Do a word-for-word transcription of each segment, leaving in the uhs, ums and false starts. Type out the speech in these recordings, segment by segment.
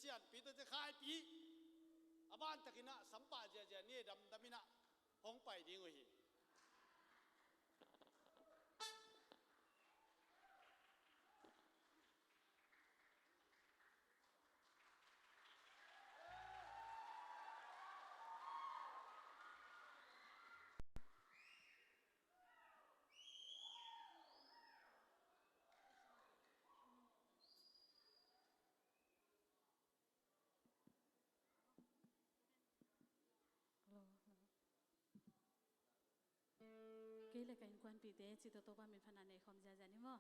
sianpi tawh te khaipih. A ban takin ah sampah ziazia ni damdam in ah hong pai ding uh hi. Kei le ka innkuanpihte cih tawh Topa min phatna nei khawm ziazia ni maw?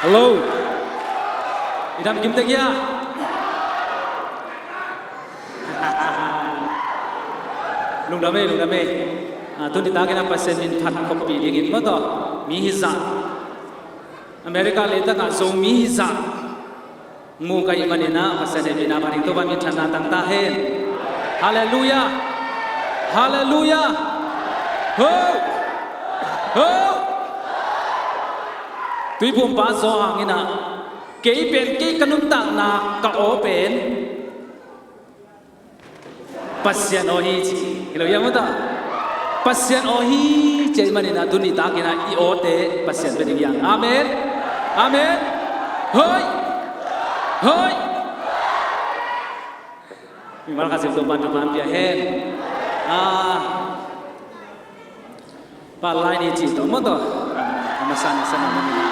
Hello. I dam kim tek hia? Lungdam ei, lungdam ei. Ah, tuni takin a Pasian min phat khoppi dingin maw taw, mi hizah, America leitangah Zomi hizah mu ka hih manin ah Pasian hehpihna phat ding, Topa minthanna tang ta hen. Halleluiah. Halleluiah. Ho! Ho! Tuiphumpa Johan in ah, kei pen, kei ka nuntakna, ka aw pen Pasian aw hi, ci. Hi lo hia maw taw? Pasian aw hi, ci ahih manin ah tuni takin ah i awte Pasian pia ding hi hang. Amen. Amen. Hoi. Hoi. Mimal khat zong Topa'n thupha pia hen. Ah, Pa Lai ni cih tawh maw taw. Ah, a masa na sa na maw ni na.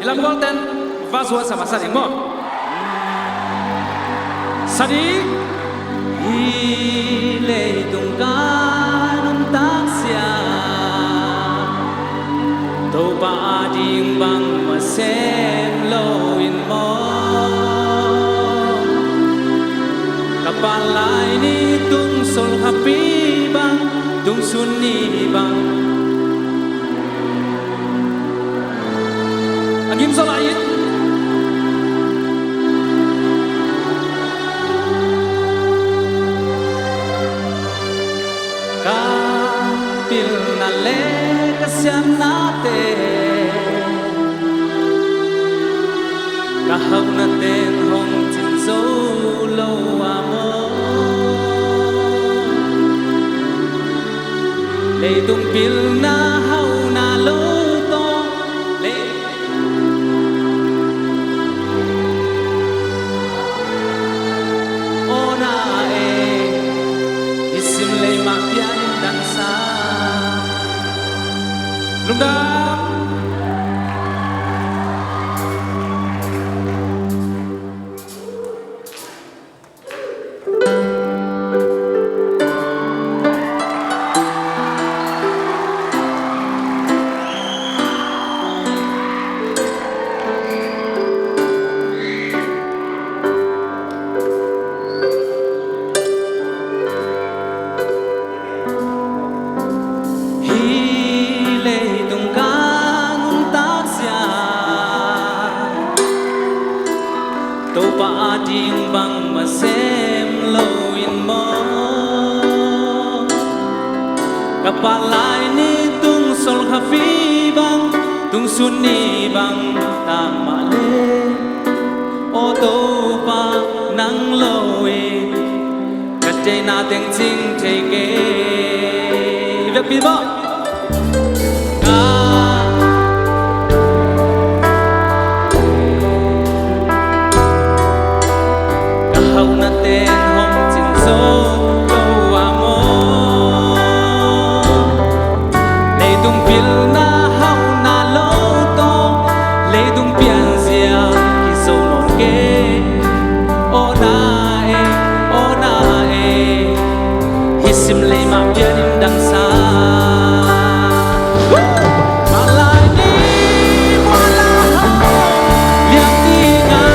I lamgualte'n verse one sa masa ding maw. Sa ding. Hih leitung ka nuntak siam, Topa ading bangmah sem lo in maw. Ka Pa Lai ni tung Sol khapi bang, tung Sun ni bang. A gim zaw lai in. Ka pilna le ka siamnate, ka hauhnate'n hong cin zo lo a maw. Leitung pilna hauhna lo tawh, lei Aw na e, i sim lei mah pian in dangsa. Lungdam. Hih leitung ka nuntak siam, Topa ading bangmah sem lo in maw. Ka Pa Lai ni tung Sol khapi bang, tung Sun ni bang ta mah leh, aw Topa nang lo in ka deihna teng cing thei kei. Vekpi maw. Ka, ka hauhnate'n hong cin zo lo a maw. Leitung pilna hauhna lo tawh, leitung pianzia kizo nawn kei. Aw na e, aw na e, hih sim lei mah pian in dangsa. Woo! Malai ni muala hau liang ding a.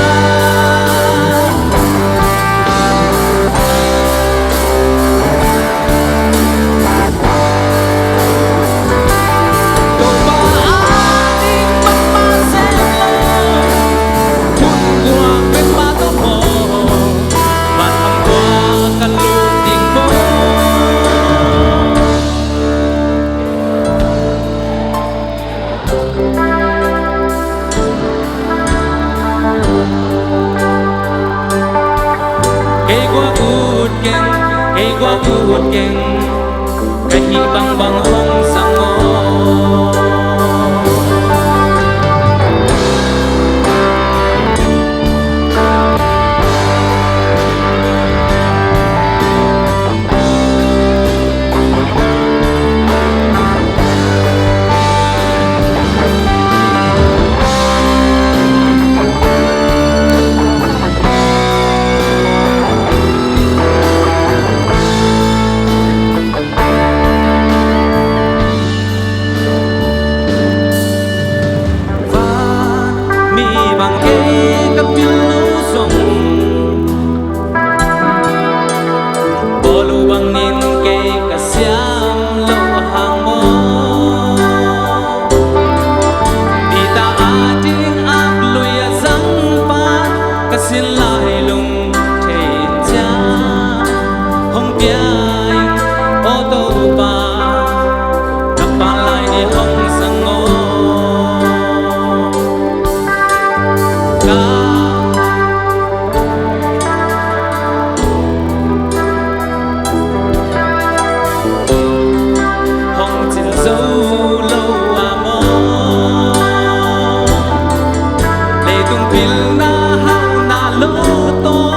Kei guak ut keng, kei guak ut keng, ka hih bangbang hong zang aw. Ka pil lo zong bawl uh bangin kei ka siam lo a hang maw? Peter ading ak lui a zangpa ka sin lai lung thei in ciang hong pia in aw Topa, ka pan lai ni hong sang aw. Ka hong cin zo lo a maw? Leitung pilna hauhna lo tawh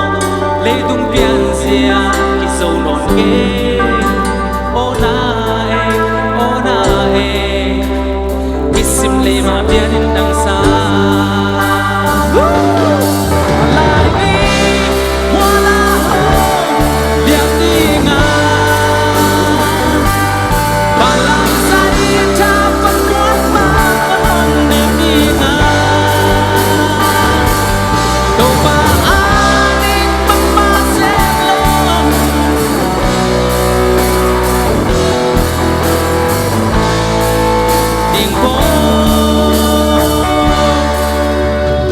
leitung pianzia kizo nawn kei. Aw na e, aw na e, i sim lei mah pian in dangsa. Lai ni muala hong liam ding a, balang sa i tha pan kuan mah hong nem ding a, Topa a ning bangmah sem lo ding baw.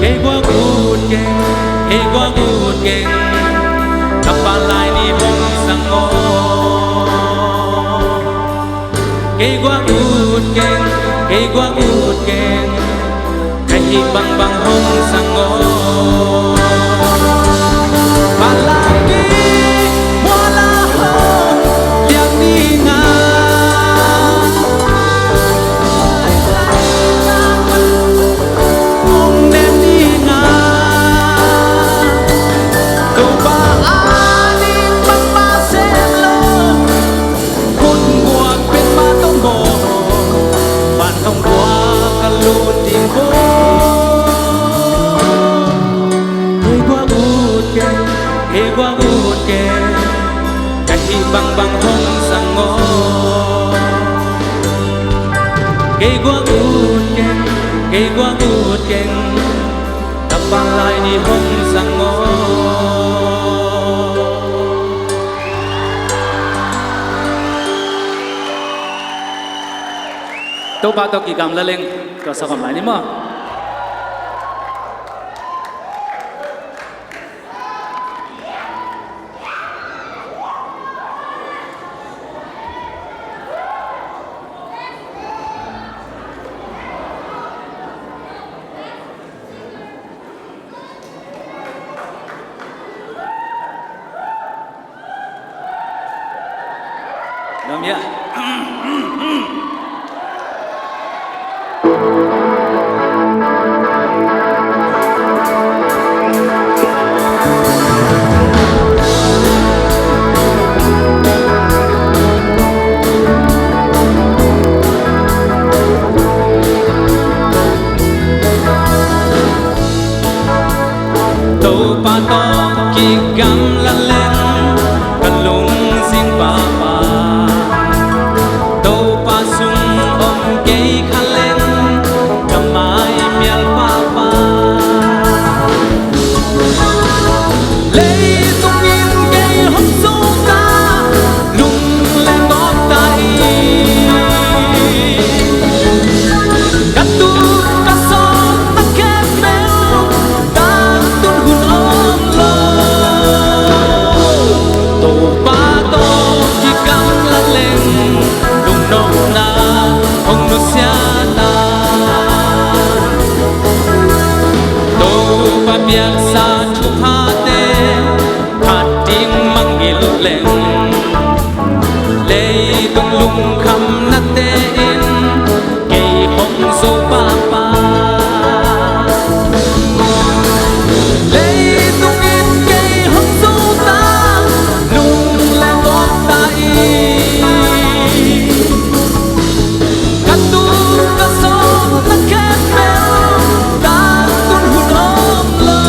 Kei guak ut keng, kei guak ut keng, ka pan lai ni hong sang aw. Kei guak ut keng, kei guak ut keng, ka hih bangbang hong sang aw. Palai ni muala hong liam ding a, hong nem ding a, Topa a ning bangmah sem lo. Hun guak pen mah tawh maw, vantung guak ka lut ding baw. Kei guak ut keng, kei guak ut keng, ka hih bangbang hong sang aw. Kei guak ut keng, kei guak ut keng, ka pan lai ni hong sang aw. Topa tawh kigamla leng, tua sa gam lai ni maw. Lam ya. Topa tawh kigamla leng ka lungsim papa. Topa sung om kei kha leng ka mai mial papa. Leitung in kei hong suakta, lung le ngawp ta in. Ka tung ka sawm na khempeuh tangtun hun om lo. Topa tawh kigamla leng lungnopna hong nusia ta. Topa piaksa thuphate phat ding mangngilh leng, leitung lungkhamnate in kei hong zo papa. Leitung in kei hong zo ta, lung le ngawp ta in. Ka tung ka sawm na khempeuh tangtun hun om lo.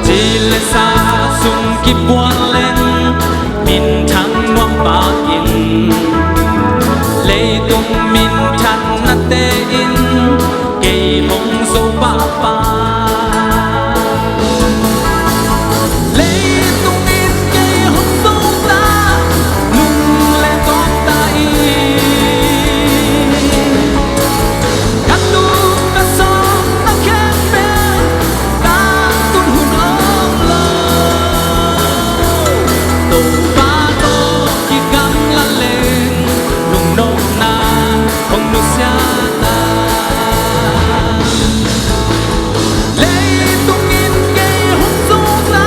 Cilesa sung kipuan leng minthang nuam pakin, leitung minthanna te in kei hong zo pahpah. Leitung in kei hong zo ta, lung le gawp ta in. Ka tung ka sawm na khempeuh, ka tun hun om lo. Topa tawh kigamla leng, lungnopna hong nusia ta. Leitung in kei hong zo ta,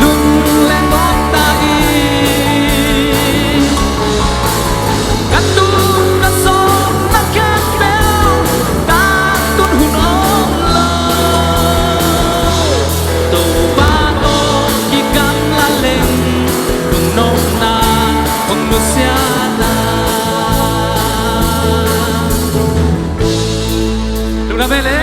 lung le gawp ta in. Ka tung ka sawm na khempeuh, ka tun hun om lo. Topa tawh kigamla leng, lungnopna hong nusia ta. Lungdam e le.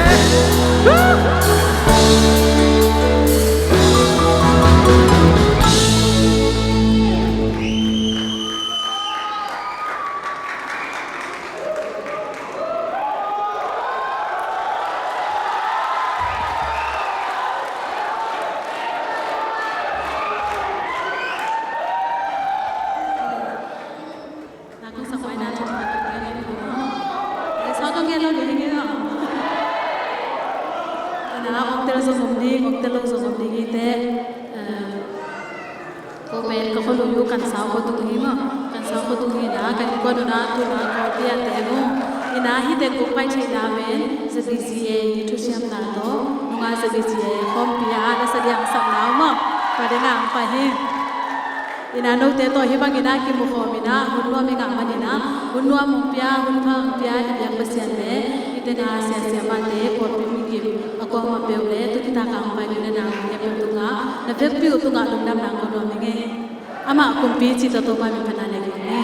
Na kong sak mai na thong khat kong gen hi. Eh, sau tong gen lo ding hi lo. Ina, ong tel zong om ding, ong tel lo zong om ding hi te. Eh, ko pen ka khualui uh Kansau khua tung hi maw. Kansau khua tung hi na, kan khualui na tu na ko tia te mu. Ina, hi te kong pai thei na pen Z B C A i thusiamna tawh, nunga Z B C A khawmpi a na sa diang sak na maw. Ka ding a ang pai hi. Ina, note tawh hih bangin a kimu khawm ina, hun nuam i ngah man ina, hun nuam hong pia, hun pha hong pia, i biak Pasian le, i tenga sia siamahte, pawlpi mikim, a kuamah peuh le, tu nitak a hong pai mi le nau, i hepeuh tungah, na vekpi uh tungah lungdamna ko nuam ing ei. Amah kumpi cih tawh Topa min phatna nei kong ni.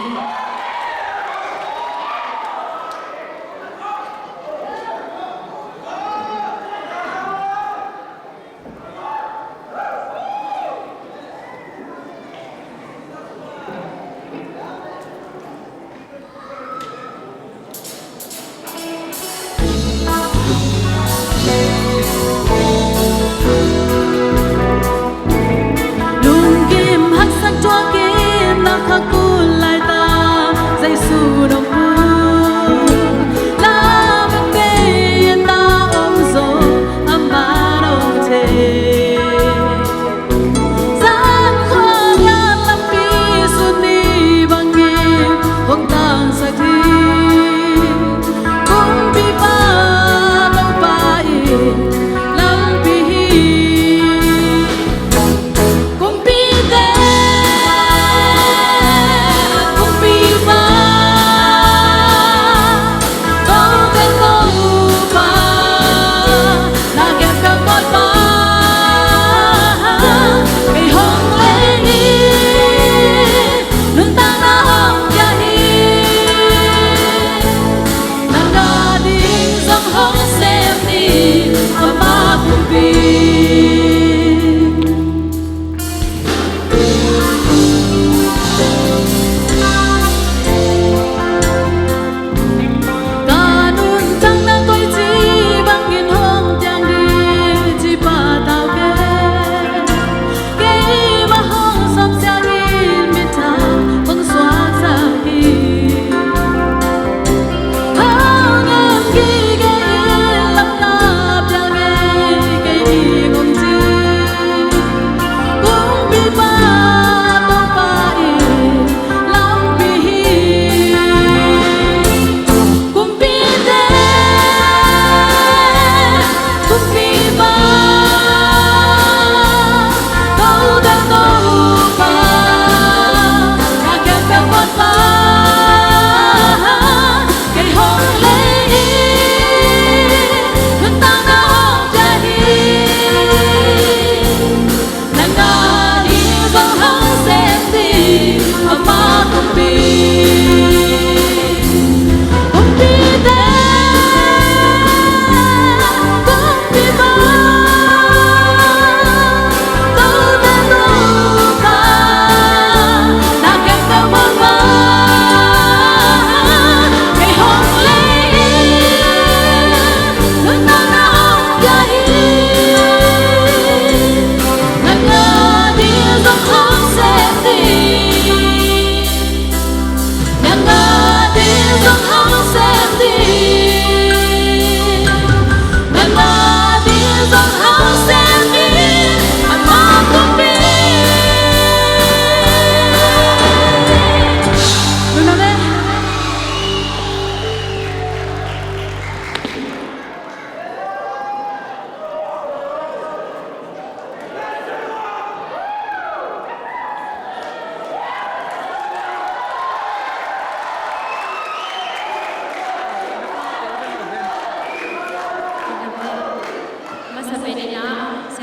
Lungkim haksa tuakin na khakul laita, Jesu dong pu. Lamte ta ong zo ama dong te. Zan khua ngan lampi suni bangin hong tangsak hi. Kumpipa Topa in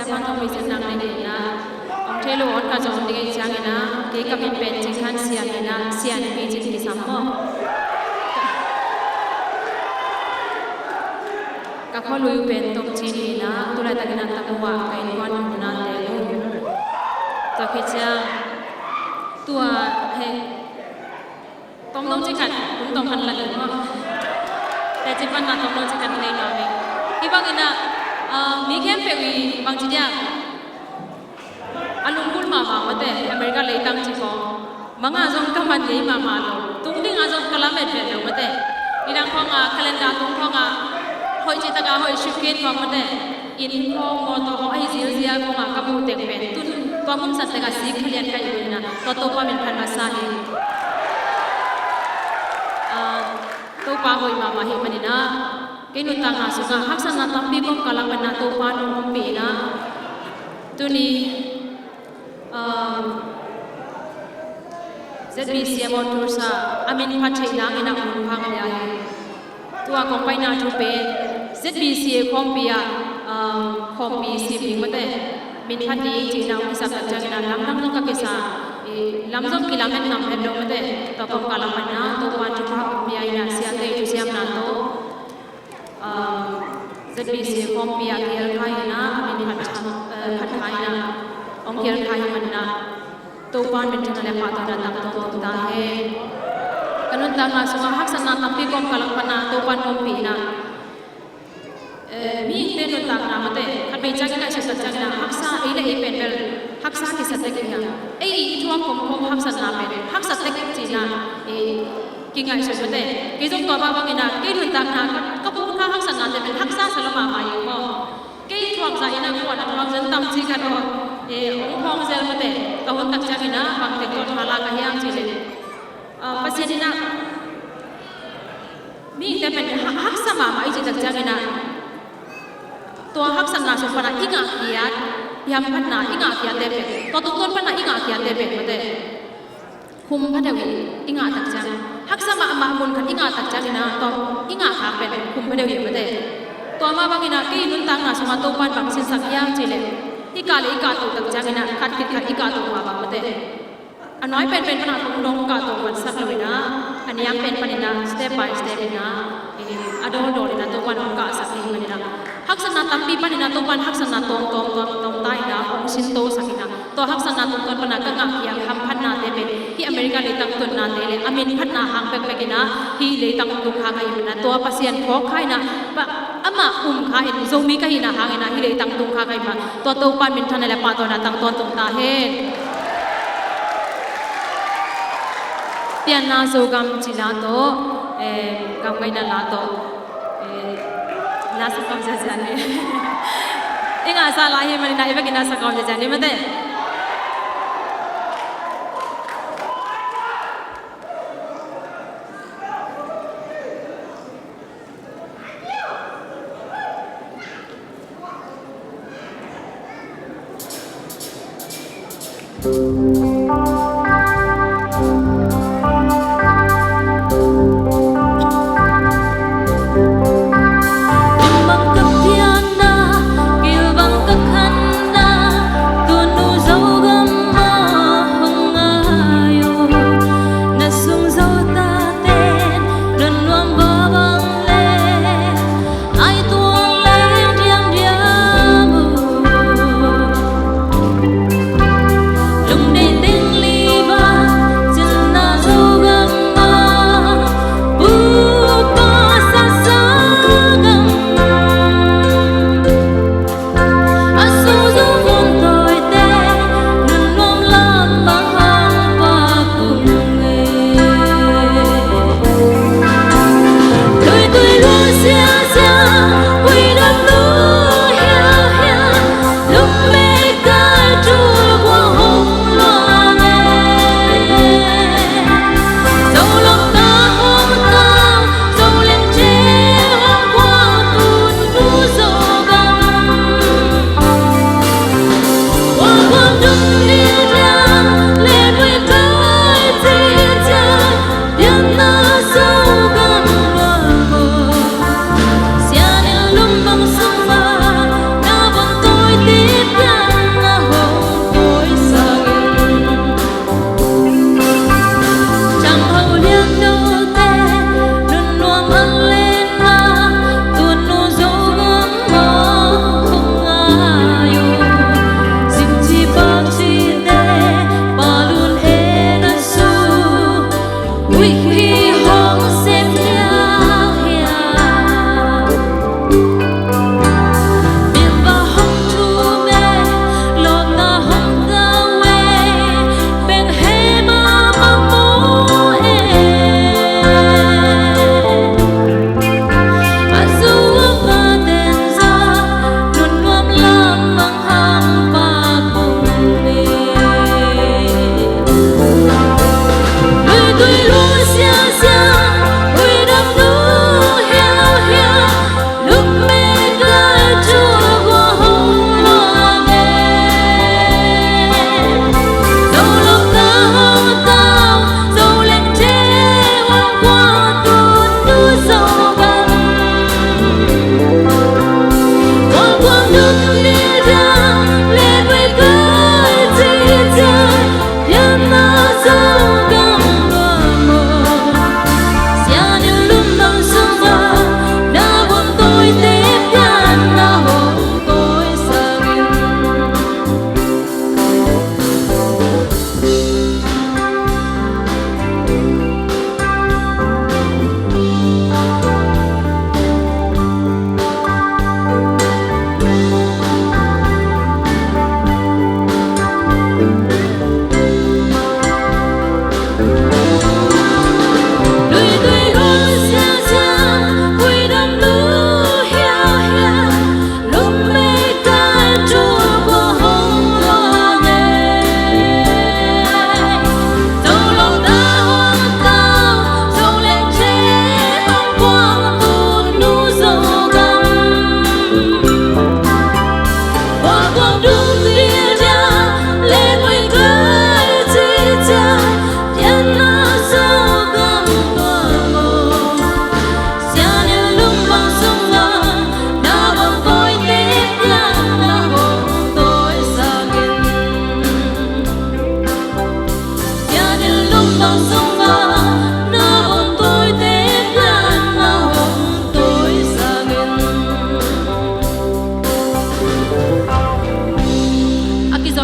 Siangtho mi siatna nei inah, hong thei lo awn ka zong ding ei ciang inah, kei ka min pen Cing Khan Siam inah, Sian mi cin kisam maw. Ka khualui uh pen Tongcin inah, tu laitak inah Tamu ah ka innkuan uh nate uh. Tua khit ciang, tua hei, tawmno cikhat, hun tawm han la ding maw. Teci panna tawmno cikhat lei nuam ing. Hih bang inah, ah, mi khempeuh i bangci diam, a lunggulh mahmah mate, America leitang ci khawng. Mangah zong ka man ngei mahmah lo. Tung dingah zong ka lamet vet lo mate. Nidang khawngah, calendar tung khawngah, hoih citakah hoih shukin khawng mate. Inn khawng, mawtaw khawng, ahi zilzial khawngah ka muh teng pen tun tua mun san tekah sik thalian ka hi uh inah, tua Topa min phat masa hi. Ah, Topa hoih mahmah hi maninah, kei nuntakna sungah haksatna tampi kawmkal ah panah Topa nong ompih inah, tuni, um, Z B C M O Tulsa a min phat theih nang inah mun phang lia hi. Tua kong paina thu pen Z B C A khawmpi ah, um, khawmpi sim ding mate, min phat ding ci inah hong kisam tak ciang inah lamdang zong ka kisa, eh, lam zong kilamet nam het lo mate. Tua kawmkal ah panah Topa thupha hong pia inah siate i thusiamna tawh, um, Z B C A khawmpi ah kihel kha inah a min phat, eh, phat kha inah hong kihel kha hi maninah, Topa in minthanna le pahtawina tangtawn tung ta hen. Ka nuntakna sungah haksatna tampi kawmkal ah panah Topa in ompih inah, eh, mihingte nuntakna mate, khat vei ciang i ngaihsut tak ciang inah haksa, ei le ei pen bel haksa kisa tek hi a. Ei i thuak khawmkhawm haksatna pen haksa tek ci inah, eh, kingaihsut mate. Kei zong tua mah bang inah kei nuntakna ka, ka pum kha haksatnate pen haksa sa lo mahmah hi maw. Kei thuak zah inah kuan a thuak zen tam ci khat aw, eh, hong hawng zel mate. Ka hun tak ciang inah bangteng tawh tha la ka hiam cih leh, ah, Pasian inah mihingte pen ha-, haksa mahmah i cih tak ciang inah, tua haksatna sung panah i ngahkhiat, i hamphatna i ngahkhiatte pen, tua tungtawn panah i ngahkhiatte pen mate. Khum pha deuh i ngah tak ciang, haksa mahmah mun khat i ngah tak ciang inah, tua i ngah khak pen khum pha deuh hi mate. Tua mah bang inah kei nuntakna sungah Topa in bang sinsak hiam cih leh, hih kah le i kahto tak ciang inah khat khit khat i kahto mah bang mate. A nuai penpen panah kong dong kahto mansak lo inah, a niang pen pan inah step by step inah, eh, a dawldawl inah Topa in hong kahsak hi maninah, haksatna tampi pan inah Topa in haksatna tawmtawm tawmtawm ta inah hong sintosak inah, tua haksatna tungtawn panah ka ngahkhia hamphatnate pen hih America leitang tunnate le a min phatna hang pekpek inah hih leitang tung kha ka hi inah, tua Pasian phawk kha inah, pa, amah um kha in Zomi ka hihna hang inah hih leitang tung kha ka hi mah, tua Topa in minthanna le pahtawina tangtawn tung ta hen. Pianna Zogam ci la tawh, eh, gamngaihna la tawh, eh, na sa kawm ziazia ni. I ngahsa lai hi maninah i vekin na sa kawm ziazia ni mate.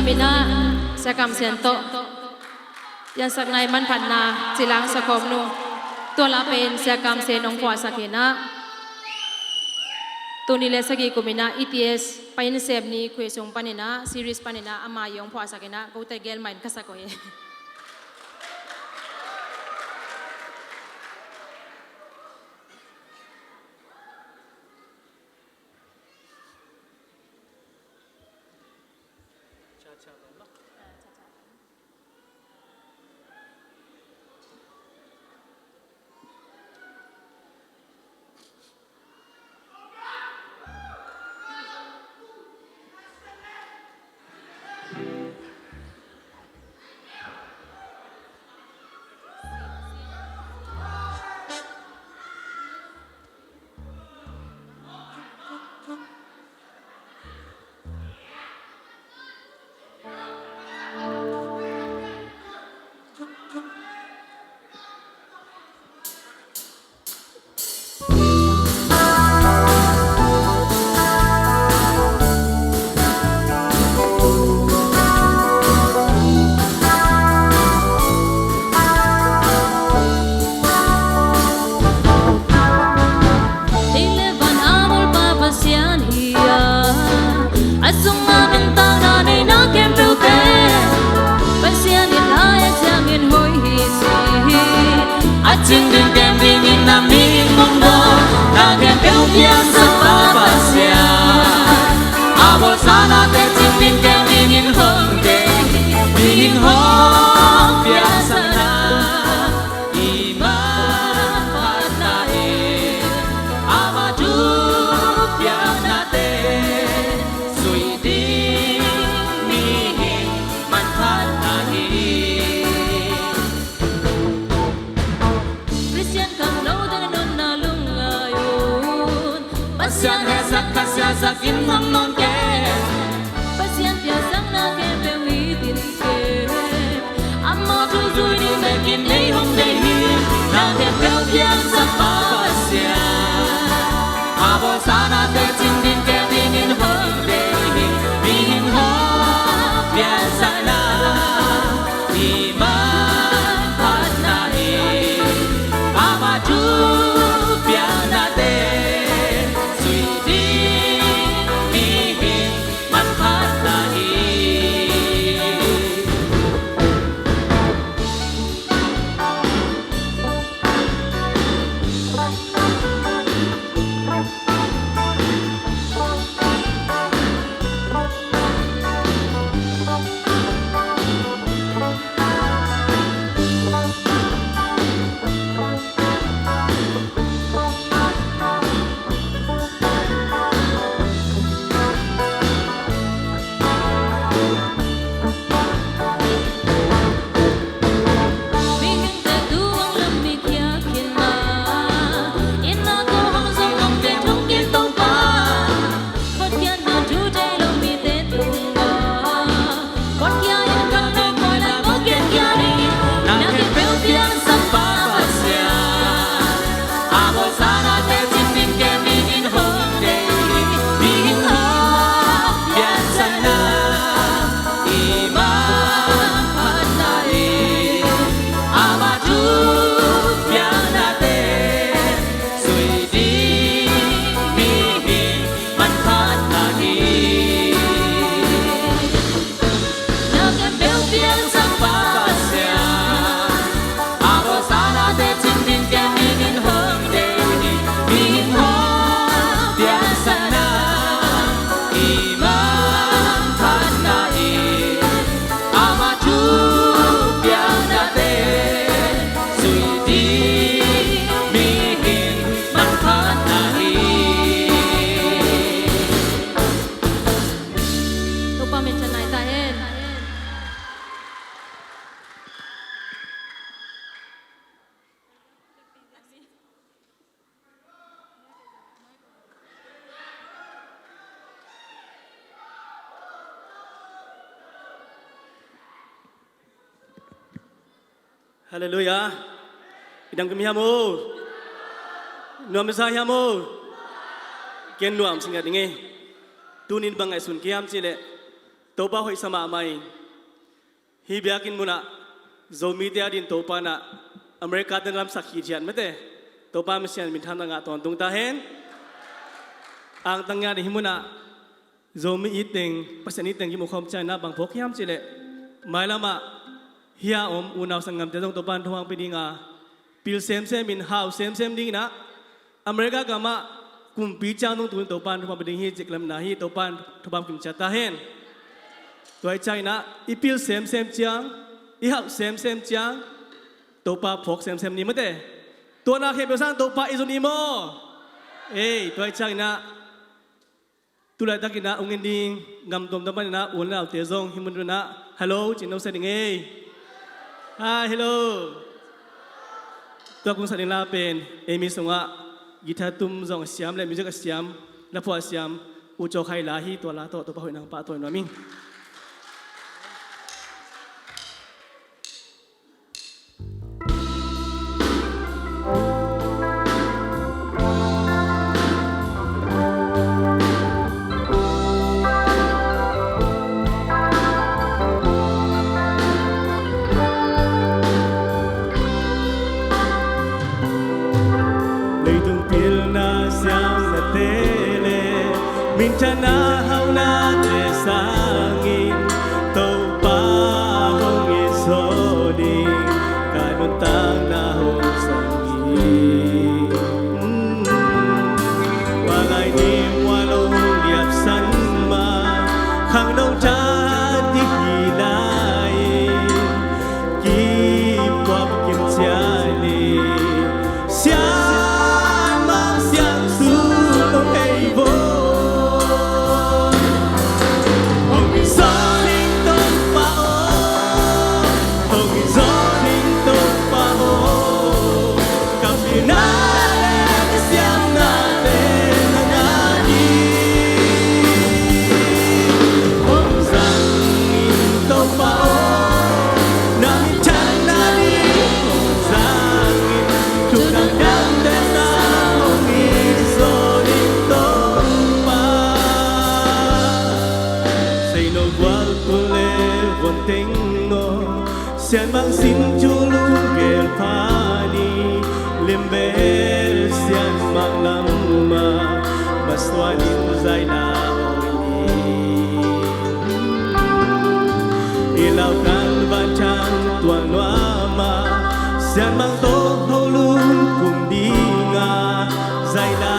Minah Sia Kam Sian tawh piansakna i manphatna cilang sakhawm nu, tua la pen Sia Kam Sian hong phuahsak inah, tul nih le sagih kum inah E T S pai in sem ni khuai sung paninah series paninah ama i hong phuahsak inah kote gel mah in ka sak uh hi. Tei le van a molpa Pasian hi a, a sungah minthangna neihna khempeuh pen Pasian in a et ciangin hoih hi ci hi. A cing ding kem dingin a mihing hong dawn, na khempeuh piangsakpa Pasian. A bawlsa nate cing ding kem dingin hong deih hi, mihing hong piangsakna i manphatna hi. Ama thu piaknate zuih ding mihing manphatna hi. Khristian khangno teng nunna lungngai un, Pasian hehsak, Pasian hehsak in ngam nawn kei. Pasian piangsakna khempeuh i din kem, amah thu zui ding bekin ei hong deih hi. Na khempeuh piangsakpa Pasian, a bawlsa nate cing ding kem dingin hong deih hi, mihing hong piangsakna i manphatna hi. Ama thu piaknate zuih ding mihing manphatna hi. Mihingte tu hong lam mi khia khin a, inn ah ko hong zong nong te thong khin Topa. Khuakhia na thu thei lo mite tungah, khuakhia in khangno khualan ko khenkhia ding, na khempeuh piangsakpa Pasian. A bawlsa nate cing ding kem dingin hong deih hi, mihing hong piangsakna i manphatna hi. Ama thu piaknate zuih ding mihing manphatna hi. Na khempeuh piangsakpa Pasian, a bawlsa nate cing ding kem dingin hong deih hi, mihing hong piangsakna i manphatna hi. Ama thu piaknate zuih ding mihing manphatna hi. Topa min thang nai ta hen. Halleluiah. I dam kim hiam aw? Nuam i sa hiam aw? Ken nuam singat ing ei. Tuni in bang ngaihsun ka hiam cih leh, Topa hoihsa mahmah ing. Hih biakinn munah Zomite a dingin Topa in ah America-te na lamsak khit hiat mate, Topa misiangtho minthanna ngah tawntung ta hen. Angtang ngiat in hih munah Zomi it teng, Pasian it teng kimukhawm ciangin ah bang phawk hiam cih leh, mailamah hih a om unau sanggamte zong Topa in thupha hong pia ding a, pil semsem in, hau semsem dingin ah America gamah kumpi ciang dong tu-in Topa in thupha hong pia ding hi cih lamna hi. Topa in thupha hong pia ciat ta hen. Tua ahih ciangin ah i pil semsem ciang, i hau semsem ciang, Topa phawk semsem ni mate. Tua na khempeuh sang Topa i zon ni maw? Ei, tua ahih ciangin ah tu laitakin ah ung in ding, gam tuamtuam panin ah u le naute zong hih mun tunah hello ci-in na sia ding ei. Hi, hello. Tua kong sak ding la pen ei mi sungah guitar tum zong a siam le music a siam, laphuah a siam U Caw Khai la hi. Tua la tawh Topa hoihna pahtawi nuam ing. Leitung pilna siamnate le minthanna haunate sangin Topa hong it zo ding, ka nuntakna hong zang hi. Tua lai ni mual hong liapsan ma, khangno tha ding hi lai, kipuak kim ciat ni. Sianmang siansu lo hei vo. Hong in zo ning Topa aw, hong in zo ning Topa aw. Ka pilna le ka siamnate nang a ding. Hong zang in Topa aw, na minthanna ding hong zang in. Thu dangdangte sang hong it zo ning Topa. Sei no gual tul le von teng aw, sianmang sin thu lunggel pha ni. Limbel sianmang lam ma, masuan in zai la awi ni. I lautan vanthang tuang nuam a, sianmang tawh ho lungkum ding a, zai la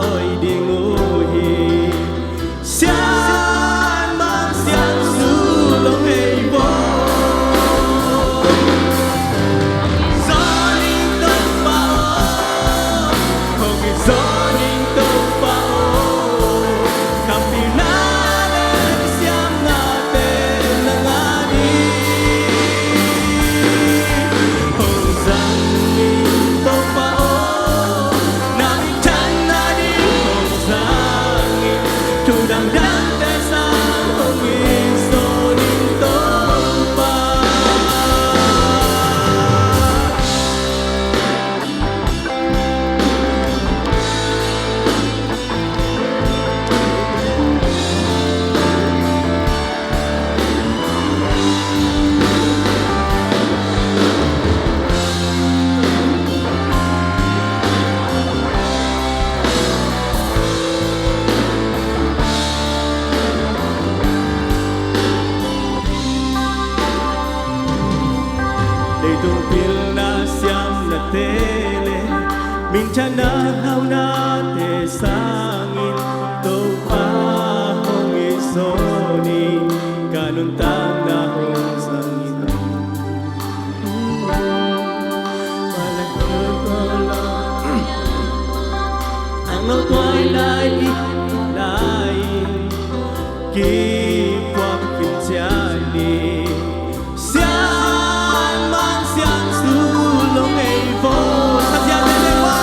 awi ding uh hi. Sianmang siansu lo hei vo. Zo ning Topa aw, hong in zo ning Topa aw. Ka pilna le ka siamnate nang a ding. Hong zang ning Topa aw, na minthanna ding hong zang in. Thu dangdangte sang hong it zo ning Topa. Leitung pilna siamnate le minthanna haunate sangin Topa hong it zo ni, ka nuntakna hong zang in. Ang no tuai lai i lai, kipuak kim ciat ni. Sianmang siansu lo hei vo. Sa ciat ni le vo.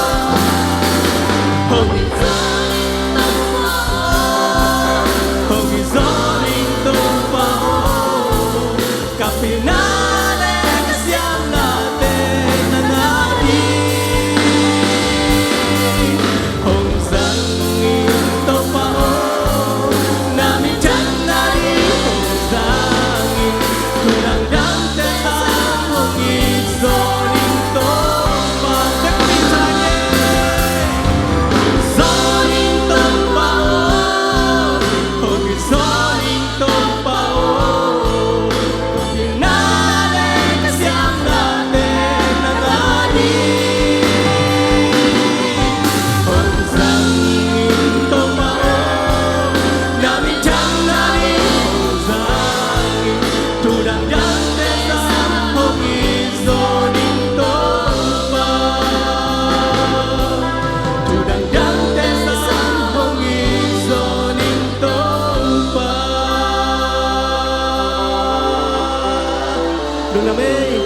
Amen.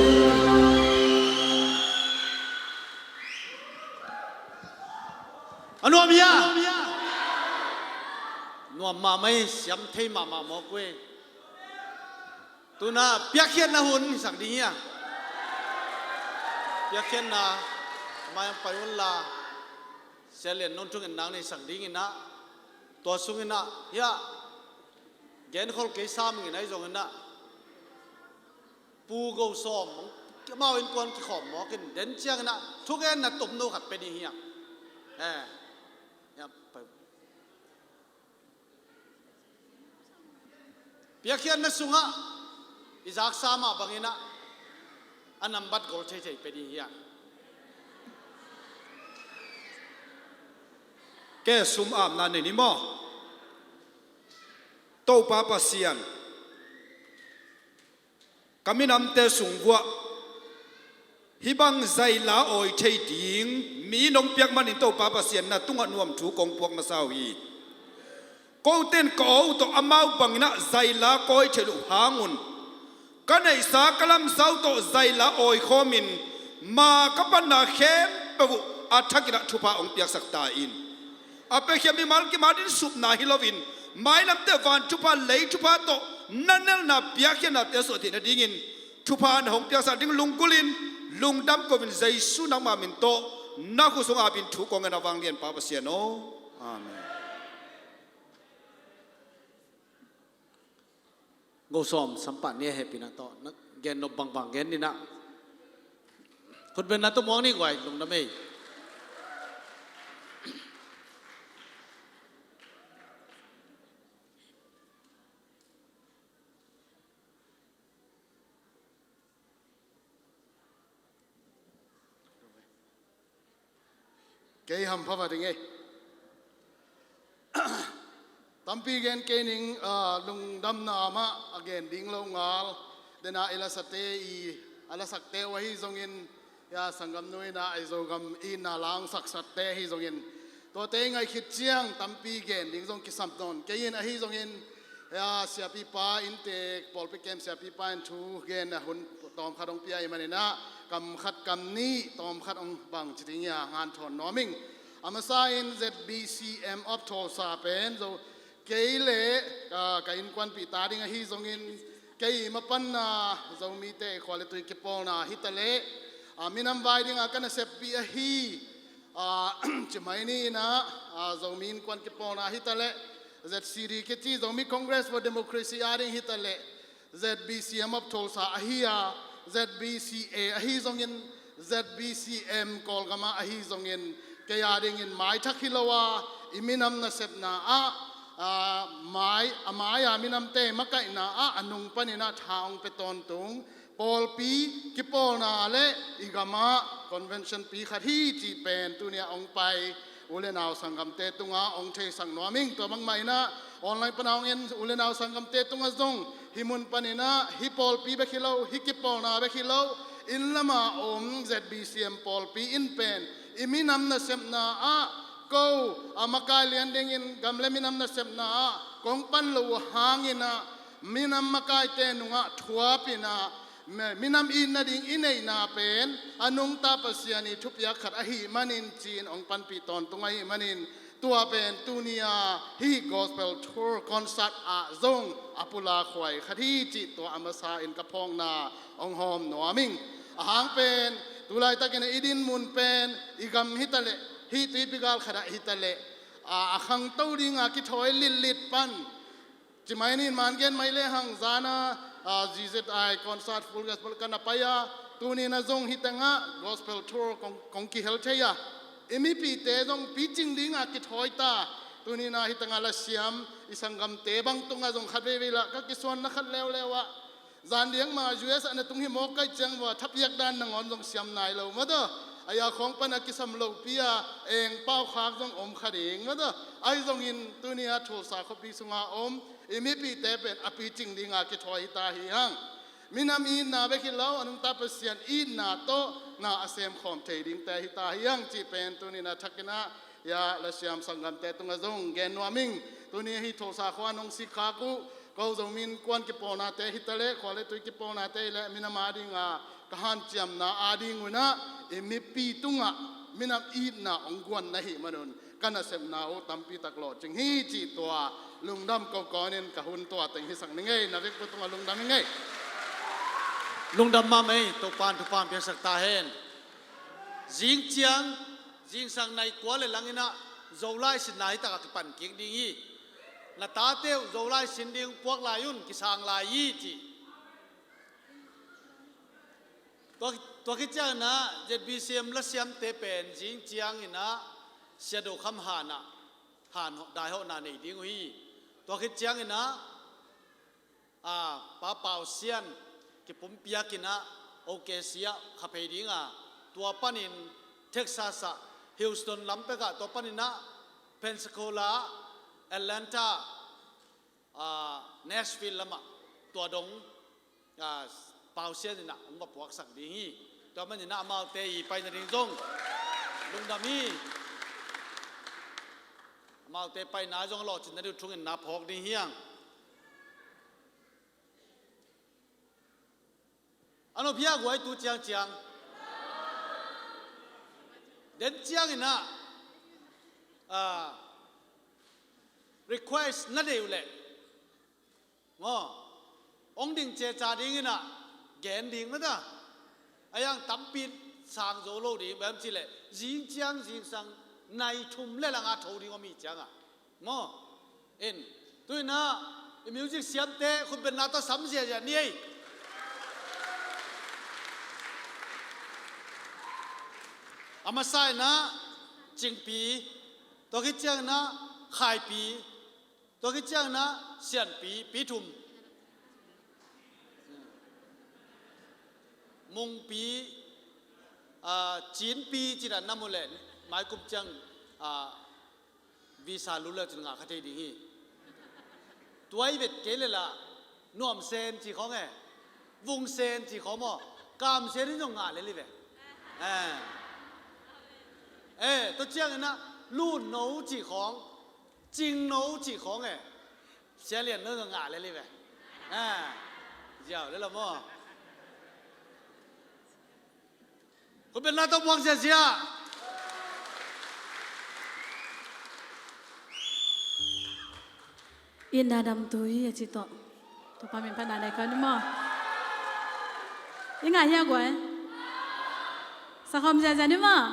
A nuam hia? Nuam mahmah hi, siam thei mahmah mawk uh hi. Tuna piakkhiatna hun hisak ding hia? Piakkhiatna mai hong pai unla, Sia Lian Nung thungen nang nei sak ding inah, tua sung inah hia, genkhol kei sam ing inah, ahi zong inah Pu Go Sawm, amau innkuan kikhawm mawk in, den ciang inah thugenna tupnu khat pe ding hia? Eh, hia, pai. Piakkhiatna sungah i zaksa mah bang inah a nambat gol theithei pe ding hia? Ke sum apna nei ni maw? Topa Pasian, ka minamte sung vuah hih bang zaila awi thei ding mi nong piak manin Topa Pasian, na tungah nuam thu kong puak masa uh hi. Kote in ka aw uh tawh amau bang inah zaila kawi thei loh hang un, ka neihsa ka lamsau tawh zaila awi khawmin, ma ka panna khempeuh uh a thak inah thupha hong piaksak ta in. A piakhia mimal kim a din supna hi loin, mailamte van thupha, lei thupha tawh na nelna piakkhiatnate suah theih nadingin thupha na hong piaksak ding lunggulhin, lungdam ko-in, Jesu nangma min tawh na khut sung apin thu kong ngen a, vanglian Pa Pasian aw. Amen. Go Sawm, sampah ni a, hehpihna tawh na gen nop bangbang gen ni inah. Khutbetna tum mawk ni guai, lungdam ei. Kei hampha va ding ei. Tampi gen kei ning, ah, lungdamna mah a gen ding lo ngal. Dena i lasate, i a lasakte uh ahi zongin, ya, sanggamnu inah Ahi Zogam i na langsaksatte ahi zongin, tuate i ngaih khit ciang tampi gen ding zong kisam nawn kei in, ahi zongin, ya, siapipa innte, pawlpi kem siapipa in thu gen a hun tawmkhat hong pia i maninah, kam khat kam nih tawmkhat hong bang ci ding hia, hanthawn nuam ing. A masa in Z B C M of Tulsa pen Zo, kei le, ah, ka innkuanpih ta ding ahi zongin, kei mapanna Zomite khua le tui kipawlna hi taleh, ah, minam vai dinga ka naseppih ahi, ah, ci mai ni inah, ah, Zomi Innkuan Kipawlna hi taleh, Z C D kici, Zomi Congress for Democracy a ding hi taleh, Z B C M of Tulsa ahi a, Z B C A ahi zongin, Z B C M Kawlgam ah ahi zongin, kei a dingin maithak hi lo a, i minam nasepna ah, ah, mai, a mai-a minamte makaihna ah a nung paninah tha hong pia tawntung pawlpi kipawlna le i gamah convention pi khat hi cih pen tuni-ah hong pai u le nau sanggamte tungah hong theisak nuam ing. Tua bangmah inah online pana hong en u le nau sanggamte tungah zong hih mun paninah hih pawlpi bek hi lo, hih kipawlna bek hi lo, inn lama om Z B C M pawlpi in pen i minam nasepna ah ko a makai lian dingin gam le minam nasepna ah kong pan lo uh hanginah minam makaite nungah thuapinah mi-, minam it nading i neihna pen a nungta Pasian i thupiak khat ahih manin ci-in hong panpih tawntung ahih manin, tua pen tuni-a hih Gospel Tour Concert ah zong a pulakhuai khat hi cih tua a masa in ka phawkna hong hawm nuam ing. A hang pen tulaitakin i din mun pen i gam hi taleh, hih tuipi gal khatah hi taleh, a, a khangto dinga kithawi litlit pan ci mai ni in, man gen mai lehang zana, a, Z Z I concert Full Gospel ka na pai a, tuni-in a zong hih tengah Gospel Tour kong, kong kihel thei a, i mipite zong picing dinga kithawi ta. Tuni-in a hih tengah lasiam i sanggamte bang tungah zong khat veivei lah ka kisuanna khat leuleu ah, zan diak ma U S ah na tung hi mawk ka hih ciang vua thapiak dan nangawn zong siam nai lo mataw. Ahi a khawng pan a kisam lopi a eng pau khak zong om kha ding mataw. Ahi zongin tuni-a Tulsa khuapi sunga om i mipite pen a picing dinga kithawi hi ta hi hang. Minam itna bek hi lo, a nungta Pasian itna tawh na a semkhawm thei dingte hi ta hi hang cih pen tuni-in a thakin ah, ya, lasiam sanggamte tungah zong gen nuam ing. Tuni hih Tulsa khua nong sikkhak uh Ko Zomi Innkuan kipawlnate hi ta leh, khua le tui kipawlnate hi leh, minam adinga ka hanciamna ading un ah, i mipi tungah minam itna hong guan na hih manun, ka nasepna uh tampi tak lawhcing hi cih tua lungdam ko kawnin ka hun tua teng hisak ning ei. Na vekpi tungah lungdam ing ei. Lungdam mahmah ei, Topa'n thupha piaksak ta hen. Zing ciang, zingsang nai kua le lang in ah Zolai sinna hi takah kipan kik ding hi. Na tate uh Zolai sin ding puak lai un, kisang lai hi ci. Tua, tua khit ciangin ah Z B C M lasiamte pen zing ciangin ah Sia Do Kham Han ah, han daihawhna nei ding uh hi. Tua khit ciangin ah, a, Pa Pau Sian kipumpiakin ah O K C ah kha phei ding a, tua panin Texas ah, Houston lam pek ah, tua panin ah Pensacola, Atlanta, a, Nashville lamah tua dong, a, Pau Sian in ah hong va puaksak ding hi. Tua manin ah amaute i paina ding zong lungdam hi. Amaute paina zong a lawhcinna ding uh thungetna phawk ding hi hang. A nop hi a guai, tu ciangciang den ciangin ah, a, request na deih uh leh maw, hong ding ceca dingin ah gen ding mah ta. A yang tampi sang zo lo ding, bang hiam cih leh zing ciang zingsang nai thum le lang a tho ding om hi ciangah maw. In, tu in ah i music siamte khutbetna tawh sam ziahziah ni ei. A masa in ah Cingpi, tua khit ciangin ah Khaipi, tua khit ciangin ah Sianpi, Pi Thum. Mungpi, a, Cinpi cih dan na mu leh, maikum ciang, a, visa lut le cin ngah kha thei ding hi. Tua i vet kei leh lah, Nuam Sen cih khawng e, Vung Sen cih khawng maw, Kam Sen in zong ngah lel hi ve. Eh. Eh, tua ciangin ah Lun No cih khawng, Cing No cih khawng e, Sia Lian No zong ngah lel hi ve. Eh. Ziau lel lo maw. Khutbetna tawh muak ziahziah. Itna damtu hi a ci tawh. Topa min phatna nei kawm ni maw. I ngah hi a guai. Sakhawm ziahziah ni maw.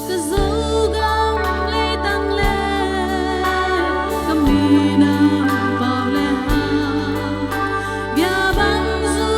Ka Zogam leitang le ka minam pau le hau, bia bang zu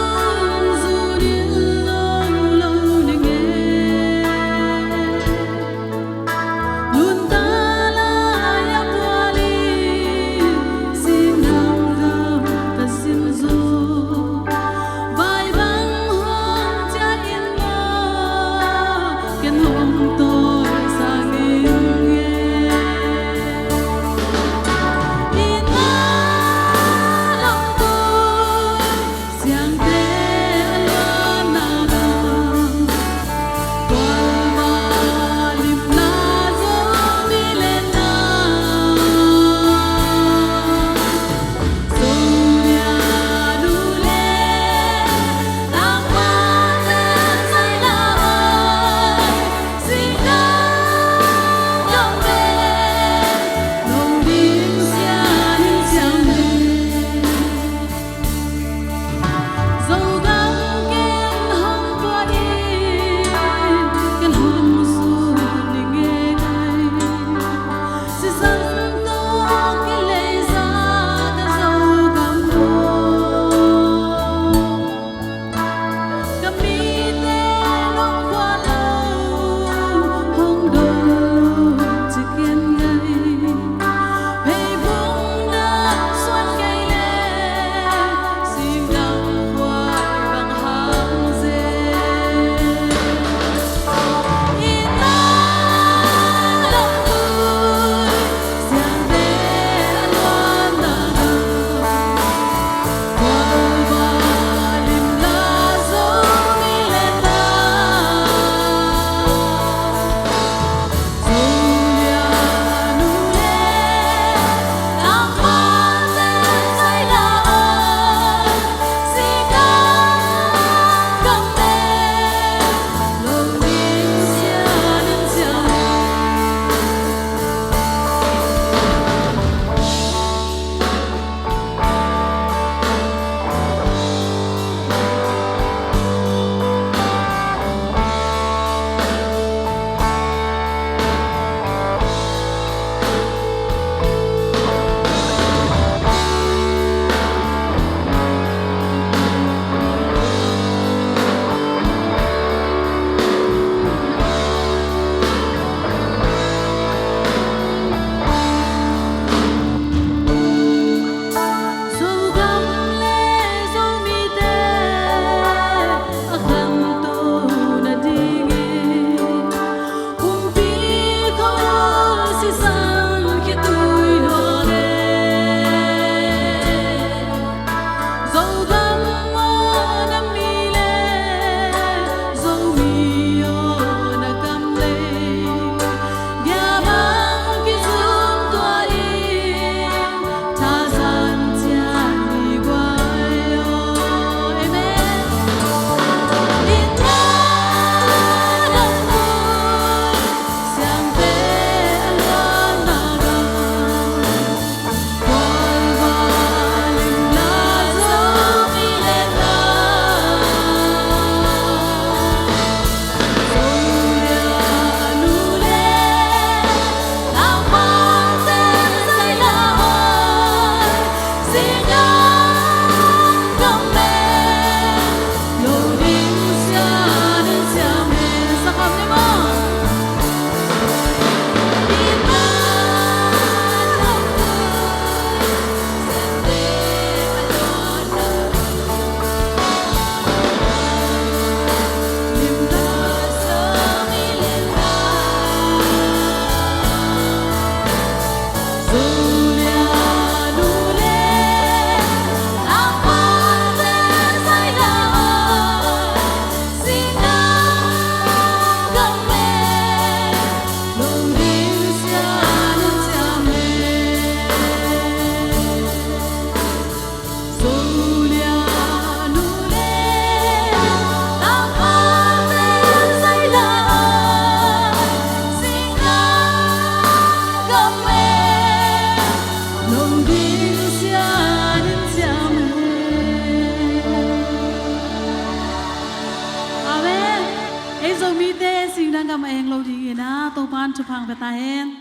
Mite singdang gam a eng lo dingin ah Topa'n thupha hong pia ta hen.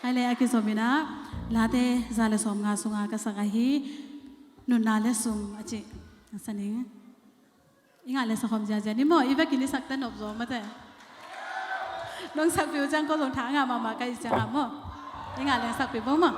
Hai le a kizom in ah Late za le sawmnga sunga ka sak ahi Nunna le Sum a cih. Sa ning. I ngah le sa khawm ziazia ni maw, i vekin i sakte nop zaw mate. Nong sakpih uh ciang ko zong tha ngah mahmah ka hih ciangah maw. I ngah le sakpih bo maw.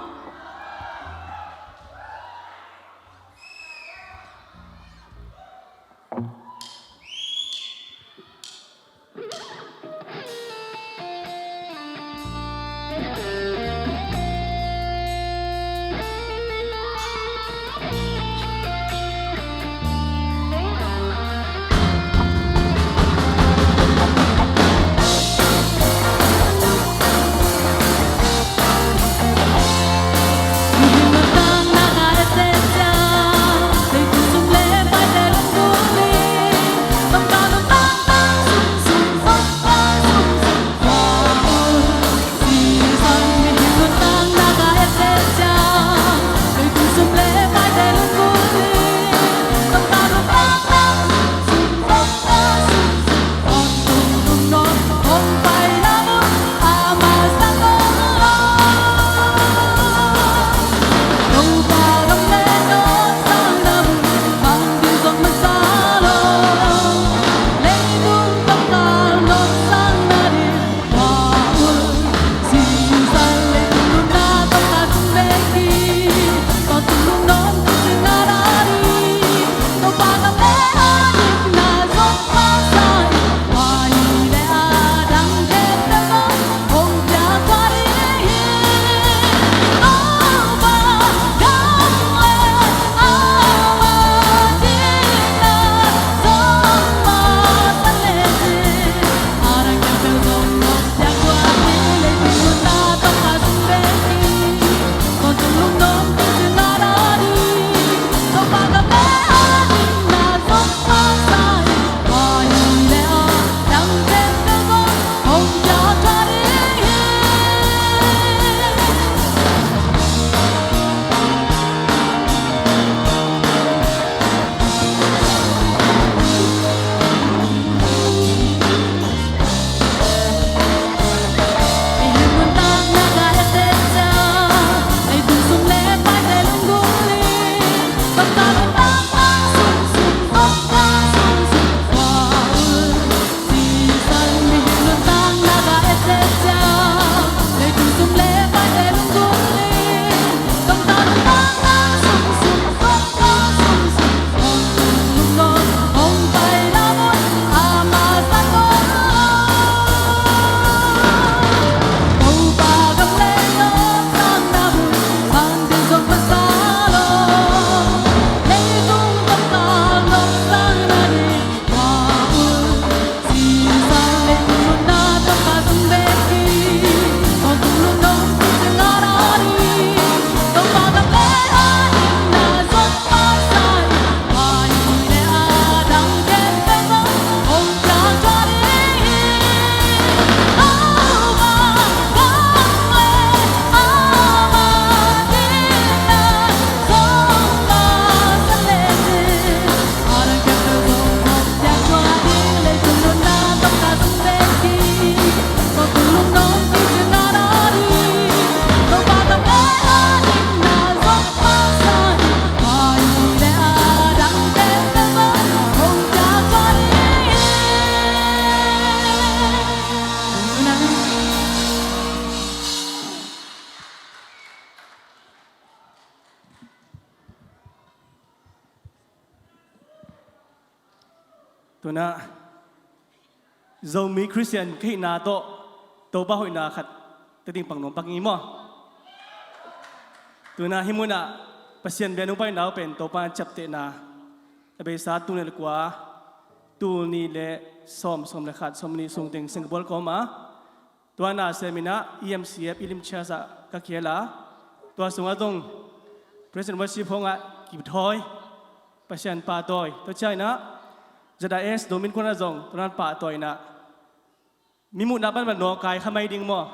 Tunah Zomi Khristian ka hihna tawh Topa hoihna khat tading pang nuam pak ni maw? Tunah hih munah Pasian bia nungpaina uh pen Topa ciaptehna a beisa tul nih le kua, tul nih le sawm, sawm le khat, sawm nih sung teng Singapore ka om a, tua na sem in ah E M C F Elim Church ah ka khel a, tua sungah zong Praise and Worship hong ah kipthawi, Pasian pahtawi, tua ciang in ah Z R S Domin Kuan ah zong tua nan pahtawi in ah mi muhna pan ban nawngkai kha mai ding maw?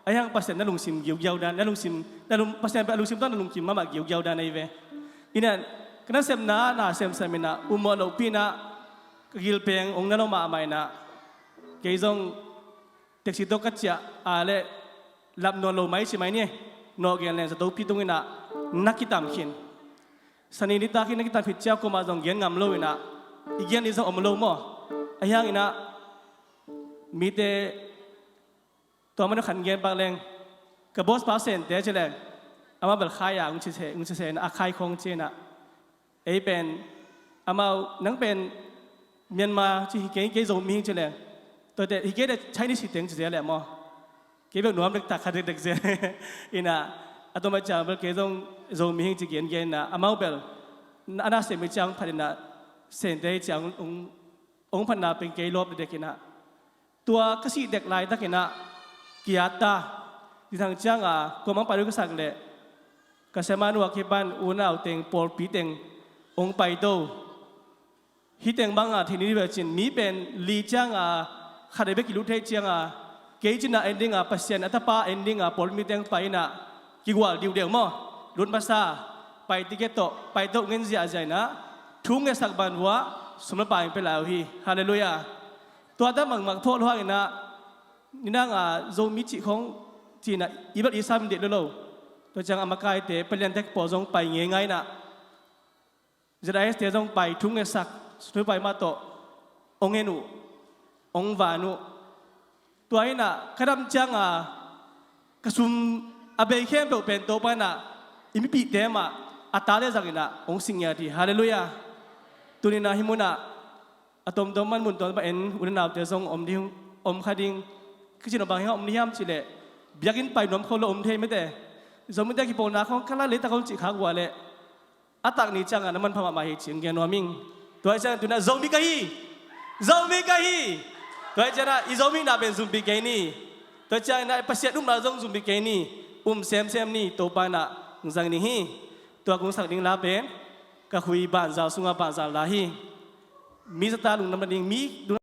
Ahi hang Pasian na lungsim giugiau dan, na lungsim, na lung, Pasian a lungsim tawh na lungkim mahmah giugiau dan ahi ve. In ah ka nasepna na semsem in ah um mawh lohpi in ah ka gilpeng ong na lo mahmah in ah, Kei zong taxi tawh ka ciah a le lap nawn lo mai ci mai ni. Nawh gen leng zato pi tung inah na kitam khin. Sani nitak hi na kitam khit ciah kuamah zong gen ngam lo inah i gen ni zong om lo maw? Ahi hang inah mite tua man khan gen bak leng ka boss pa Sente ci leng amah bel khai a ung ci se, ung ci se inah a khai khong ci inah ei pen amau nang pen Myanmar ci hi kei, kei Zomi hi ci leng tuate hi kei le Chinese hi teng ci zel leh maw? Kei bel nuam dektak kha dekdek zel inah a tom a ciang bel kei zong Zomi hi ci gen gen inah amau bel a na sem hi ciang phat inah Sente hi ciang ung, ung phatna pen kei lawp dekdek inah tua ka sih dek laitak inah ki-at ta. Dithang ciang a kuamah pai lo ka sak leh ka siamah nu a kipan unau teng pawlpi teng ong paito. Hih teng bang a thei ni ve cin mi pen li ciang a khat a bek kilut thei ciang a kei cin a en ding a Pasian a tapa en ding a pawlpi mi teng pai inah kigual diudeu maw? Lut masa pai ticket tawh paito ngen ziahziah inah thu ngetsak ban vua sum le pai pia lai uh hi. Halleluiah. Tua ta makmak thawh luang inah ninang a Zomi cih khong ci inah i bel i sam deh lo lo. Tua ciang a makaite paliante kipawl zong pai ngeingai inah Z I S te zong pai thu ngetsak sum le pai mah tawh ong en uh, ong van uh. Tua inah ka dam ciang a ka sum a bei khempeuh pen Topa inah i mipihte mah a tate zang inah ong sing ngiat hi. Halleluiah. Tuni inah hih munah a tomtom man mun tuan pa en u le naute zong om ding, om kha ding. Ka cin a bang hiam om ding hiam cih leh biakinn pai nuam kho lo om thei mete. Zomite kipona khong ka la leitak om cih khak vua leh a tak ni ciang a na manpha mahmah hi cih gen nuam ing. Tua hi ciang tuni a Zomi ka hi. Zomi ka hi. Tua hi ciang a i Zomi na pen zumpih kei ni. Tua hi ciang inah Pasian upna zong zumpih kei ni. Um semsem ni Topa inah zang ding hi. Tua kong sak ding la pen ka hui banzau sungah banzau la hi. Mi zata lungdam nading mi